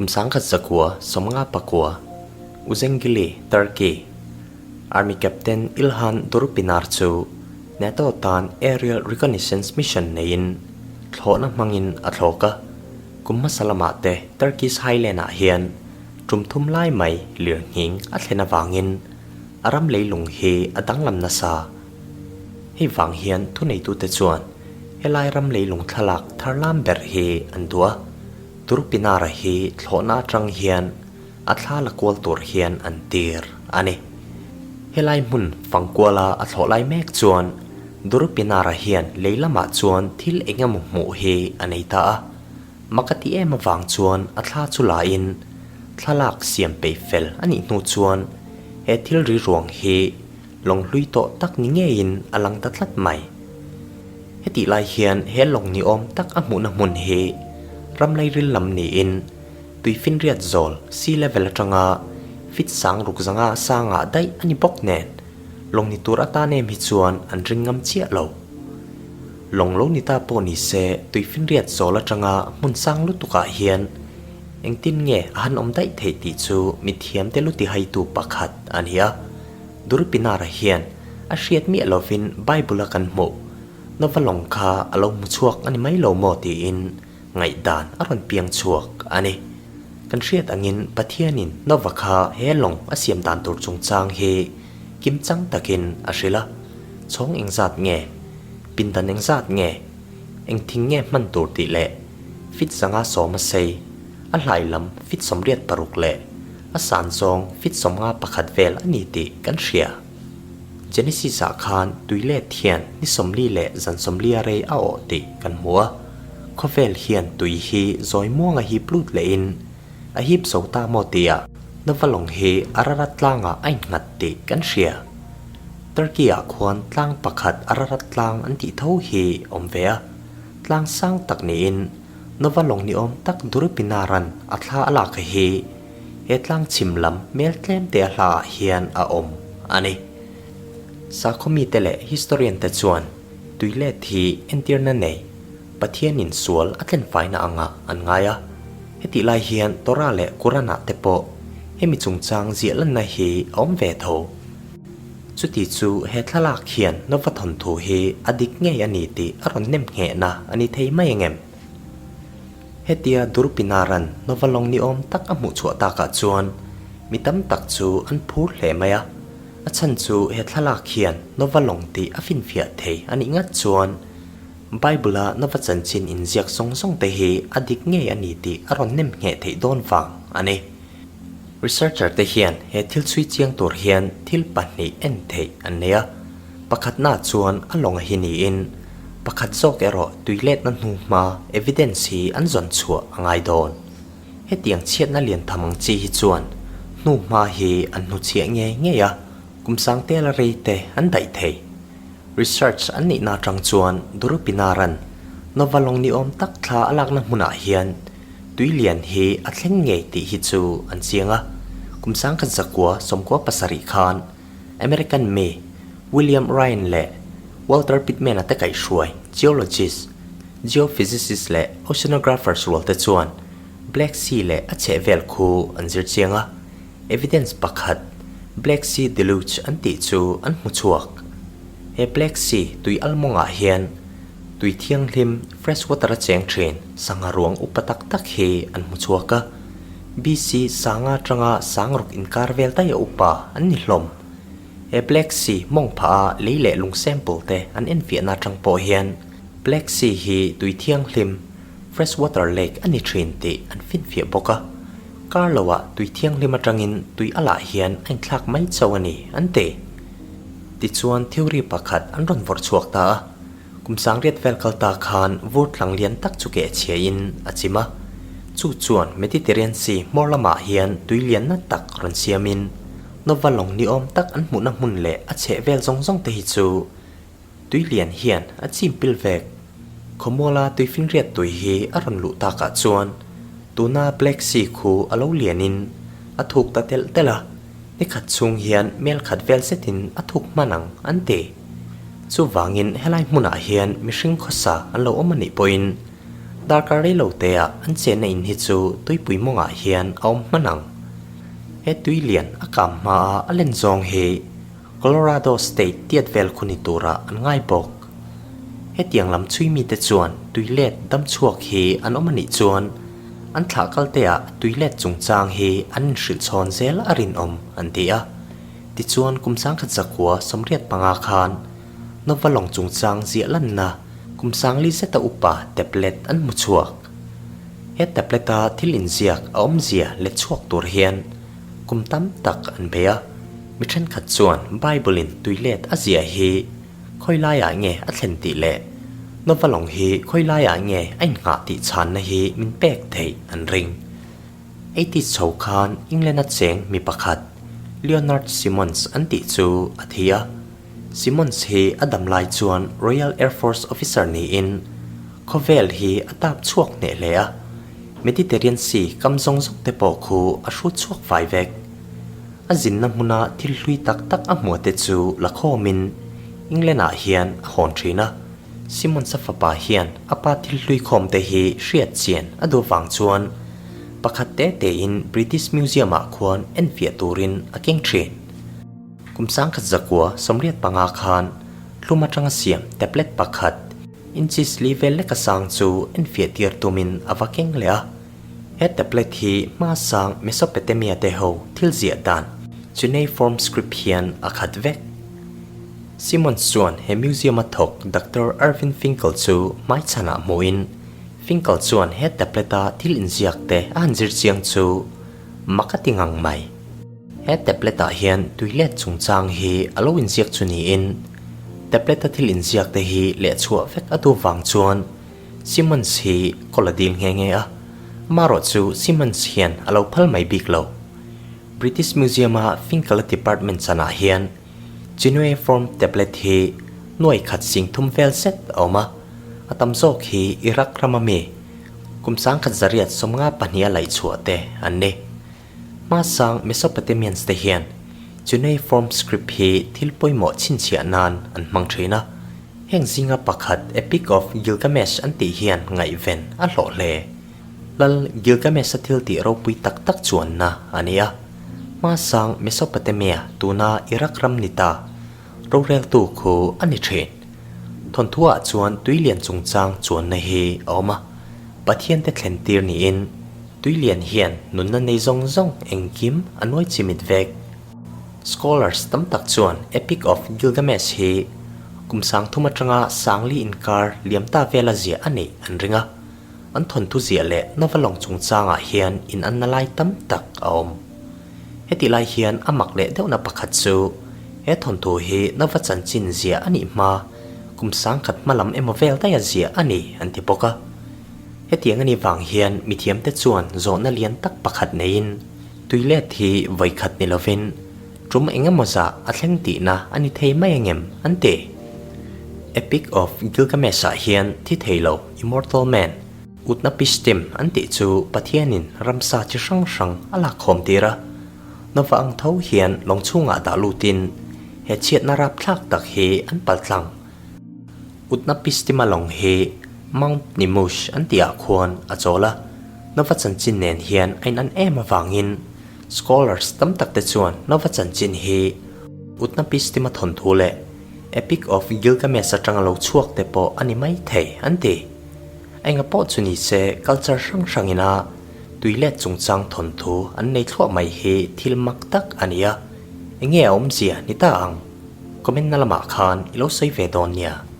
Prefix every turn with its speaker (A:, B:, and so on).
A: Kum 1959, Uzengili, Turkey, Army Captain Ilhan Durupinar chu NATO tan Aerial Reconnaissance Mission neiin thlawhna hmangin a thlawk a. Kum hmasa lamah te Turkish Highland-ah hian tum thum lai mai lirnghing a thlen avangin a ram leilung hi a danglam nasa. Hei vang hian thuneitute chuan helai ram leilung thlalak tharlam ber hi an duh a, Turpinara hi thlawhna atang hian a thla la kual tur hian an tir a ni. Helai hmun fangkuala a thlawh lai mek chuan Durpinara hian lei lamah chuan thil eng emaw hmuh hi a nei ta a, mak a ti em avang chuan a thla chu lain thlalak siam peih fel a nih hnu chuan he thil ri ruang hi lawng hlui tawh tak ni ngeiin a lang ta tlat mai. Hetih lai hian he lawng ni awm tak a hmuhna hmun hi ram lairil lam niin tuifinriat zawl sea level atanga fit sang ruk zanga sangah daih a ni bawk nen lawng ni tur atan em hi chuan an ring ngam chiah lo. Lawng lo ni ta pawh ni se tuifinriat zawl atanga hmun sang lutukah hian engtin nge a han awm daih theih tih chu mithiamte lu tihaitu pakhat a ni a. Durpinara hian a hriat miah lovin Bible-a kan hmuh Nova lawng kha a lo hmu chhuak a ni mai lo maw tiin ngaihdan a rawn piang chhuak a ni. Kan hriat angin Pathianin Nova kha he lawng a siam dan tur chungchang hi kimchang takin a hrilh a, chhawng engzat nge, pindan engzat nge, engthing nge hman tur tih leh fit 110 a sei, a hlai lam fit 86 leh a san zawng fit 51 vel a ni tih kan hria. Genesis-ah khan tui let hian ni 40 leh zan 40 a rei a awh tih kan hmu a, khawvel hian tui hi zawi muanga hip lut lehin a hip zo ta maw tia Navalawng hi Ararat tlangah a innghat tih kan hria. Turkey-ah khuan tlang pakhat Ararat tlang an tih tho hi awm ve a, tlang sang tak niin Navalawng ni awm tak Durupinaran a thla a lak hi he tlang chhim lam hmel tlem te a hla ah hian a awm a ni. Sakhaw mite leh historian te chuan tuilet hi entirna nei Pathianin sual a tlenfaina angah an ngai a. Hetih lai hian Torah leh Quran ah te pawh hemi chungchang ziah lanna hi a awm ve tho. Chuti chu he thlalak hian Nova thawnthu hi a dik ngei a ni tih a rawn nem nghehna a ni thei mai angem? Hetia Durpinaran Nova lawng ni awm tak a hmuh chhuah takah chuan mi tam tak chu an phur hle mai a. A chhan chu he thlalak hian Nova lawng tih a finfiah thei a nih ngat chuan Bible-a Nova chanchin inziak zawng zawng te hi a dik ngei a ni tih a rawn nem ngheh theih dawn vang a ni. Researcher te hian he thil chhui chiang tur hian thil pahnih en theih an nei a, pakhatna chuan a lawng a hi niin pakhat zawk erawh tui letna hnu hma evidence hi an zawn chhuah a ngai dawn. Hetiang chhiatna lian tham ang chi hi chuan hnu hma hi an hnuchhiah ngei ngei a, kum sang tela rei te an daih thei. Research an nihna atang chuan Durupinaran Nova lawng ni awm tak thla a lakna hmunah hian tui lian hi a thleng ngei tih hi chu an chiang a. Kum 1997 khan American mi William Ryan leh Walter Pitman-a te kaihhruai geologist, geophysicist leh oceanographers rual te chuan Black Sea leh a chhehvel khu an zir chiang a. Evidence pakhat, Black Sea Deluge an tih chu an hmu chhuak. He Black Sea tui almawngah hian tui thianghlim, fresh water, a cheng thin sangha ruang upa tak tak hi an hmu chhuak a. BC sanga atanga sang ruk inkar vel daih a upa an ni hlawm. He Black Sea mawng phah a lei leh lung sample te an enfiahna atang pawh hian Black Sea hi tui thianghlim, fresh water lake, a ni thin tih an finfiah bawk a. Kar loah tui thianghlim atangin tui a lah hian a inthlak mai chauh a ni, an ti. Tichuan theory pakhat an rawn vawrh chhuak ta a, kum sangriat vel kal ta khan vur tlang lian tak chu keh chhiain a chim a. Chu chuan Mediterranean Sea hmawr lamah hian tui lianna tak rawn siamin Nova lawng ni awm tak an hmuhna hmun leh a chheh vel zawng zawng te hi chu tui lian hian a chim pil vek. Khawmuala tuifinriat tui hi a rawn luh takah chuan tuna Black Sea khu a lo lianin a thuk ta telh telh a, nikhat chhung hian mel khat vel zetin a thuk hman ang an ti. Chuvangin helai hmunah hian mihring khawsa an lo awm a nih pawhin Darkar rei lo teah an chenna in hi chu tuipui mawngah hian a awm hman ang. He tui lian a kam hmaa a len zawng hi Colorado State tiat vel khu ni turah an ngai bawk. Hetiang lam chhui mite chuan tui let dam chhuak hi an awm a nih chuan an thlah kal teah tui let chungchang hi an inhrilh chhawn zel a rinawm an ti a. Tichuan kum sangkhat zakua 85 khan Nova lawng chungchang ziah lanna kum sangli zeta upa tablet an hmu chhuak. He tablet-a thil inziak a awmzia let chhuak tur hian kum tam tak an bei a, mi thenkhat chuan Bible-in tuilet a ziah hi khawi laiah nge a thlen tih leh Nova lawng hi khawi laiah nge a innghah tih chhanna hi min pek theih an ring. Eighties chho khan England-a cheng mi pakhat Leonard Simmons an tih chu a thi a. Simmons hi a dam lai chuan Royal Air Force officer niin khawvel hi a tap chhuak hneh hle a, Mediterranean Sea kam zawng zawng te pawh khu a hrut chhuak fai vek. A zinna hmuna thil hlui tak tak a hmuh te chu la khawmin England-ah hian a hawn thin a. Simmons-a fapa hian a pa thil hlui khawm te hi hriat chian a duh vang chuan pakhat te tein British Museum-ah khuan enfiah turin a keng thin. Kum 1985 khan hlum atanga siam tablet pakhat inches li vel leka sang chu enfiah tir tumin a va keng leh a. He tablet hi hma sang Mesopotamia te ho thil ziah dan cuneiform script hian a khat vek. Simmons chuan he museum-a thawk Doctor Irving Finkel chu hmaichhanah hmuhin Finkel chuan he tablet-a thil inziak te a han zir chiang chu mak a ti ngang mai. He tablet-ah hian tuilet chungchang hi a lo inziak chu niin, tablet-a thil inziak te hi lehchhuah vek a duh vang chuan Simmons hi kawl a dil nghe nghe a, amaherawh chu Simmons hian a lo phal mai bik lo. British Museum-a Finkel-a department chanah hian Cuneiform tablet hi nuai khat sing thum vel zet a awm a, a tam zawk hi Iraq rama mi kum 1852 a laihchhuah te an ni. Hmasang Mesopotamians te hian cuneiform script hi thil pawimawh chhinchhiah nan an hmang thin a, heng zinga pakhat Epic of Gilgamesh an tih hian ngaihven a hlawh hle. Lal Gilgamesh-a thil tih ropui tak tak chuanna a ni a. Hmasang Mesopotamia tuna Iraq ram ni ta roreltu khu a ni thin. Thawnthuah chuan tuilian chungchang chuanna hi a awm a, Pathiante thlen tir niin Tuilian hian nunna nei zawng zawng engkim a nuai chimit vek. Scholars tam tak chuan Epic of Gilgamesh hi kum 3000 atanga 4000 inkar liam ta vela ziah a neih an ring a, an thawnthu ziah leh Nova lawng chungchangah hian inanna lai tam tak a awm. Hetih lai hian a mak leh deuhna pakhat chu he thawnthu hi Nova chanchin ziah a nih hma kum 10,000 hma lam emaw vel daia ziah a ni an ti bawk a. Hetiang a nih vang hian mithiamte chuan zawhna lian tak pakhat neiin tuilet hi vawikhat ni lovin tum eng emaw zah a thleng tihna a ni thei mai angem an ti. Epic of Gilgamesh-ah hian thi thei lo, immortal man, Utnapishtim an tih chu Pathianin ramsa chi hrang hrang a lak khawm tir a. Nova ang tho hian lawng chhungah dah lutin he chhiatna rapthlak tak hi an paltlang. Utnapishtim-a lawng hi Mount Nimush an tihah khuan a chawl a, Nova chanchin nen hian a inan em avangin scholars tam tak te chuan Nova chanchin hi Utnapishtim-a thawnthu leh Epic of Gilgamesh atanga lo chhuak te pawh a ni mai thei an ti. Enga pawh chu ni se culture hrang hrangin a tuilet chungchang thawnthu an nei thluah mai hi thil mak tak a ni a, enge a awmzia ni ta ang? Comment na lamah khan i lo sawi ve dawn nia.